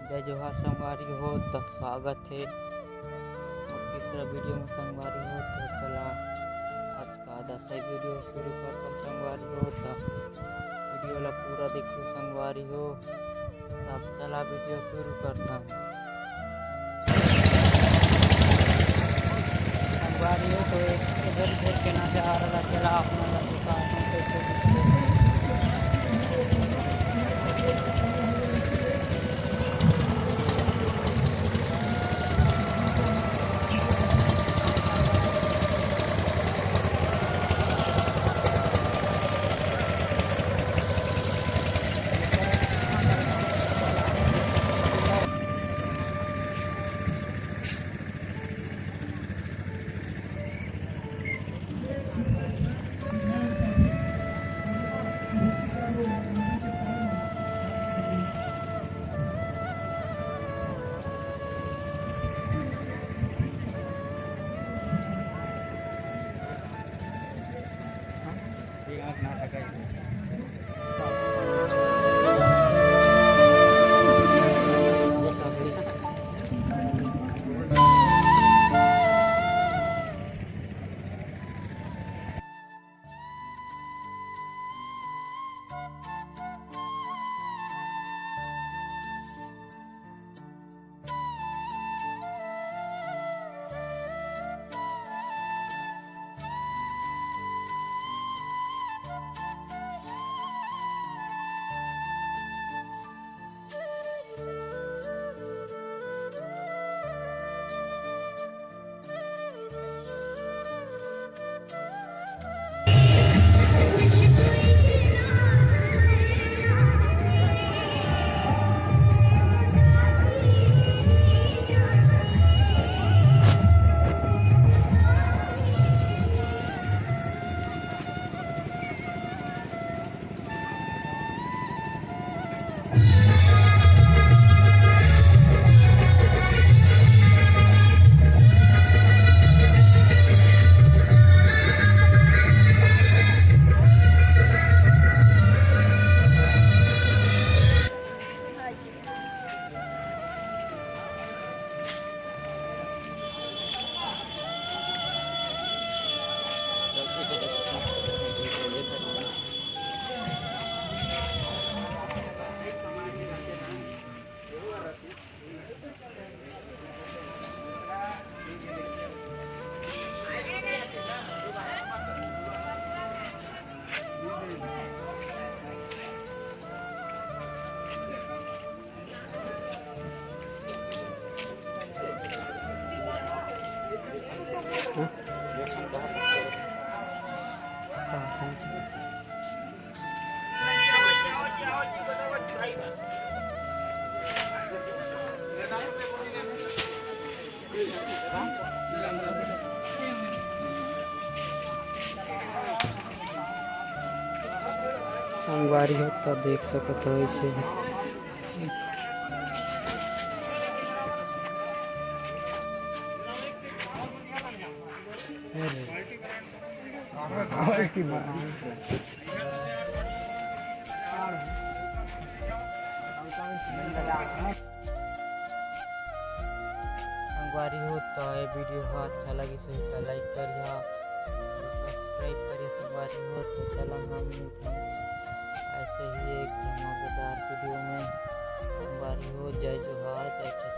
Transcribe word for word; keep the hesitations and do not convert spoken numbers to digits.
जय जोहार संगवारी हो, त स्वागत हे मोर तीसरा वीडियो में संगवारी हो। त चला आज का दसई वीडियो शुरू करथन संगवारी हो। त वीडियो ला पूरा देखियो संगवारी हो। तब चला वीडियो शुरू करथन। संगवारी हो, तो एक इधर उधर के नजारा ला चला आप मन ला दिखाथन, कैसे दिखथे। संगवारी हो, त देख सकत हो ऐसे। संगवारी हो, त ये वीडियो ह अच्छा लगिस होही त like करिहा, subscribe करिहा संगवारी हो। तो चला हम मिलथन ऐसे ही एक धमाकेदार वीडियो में। संगवारी हो, जय जोहार, जय छत्तीसगढ़।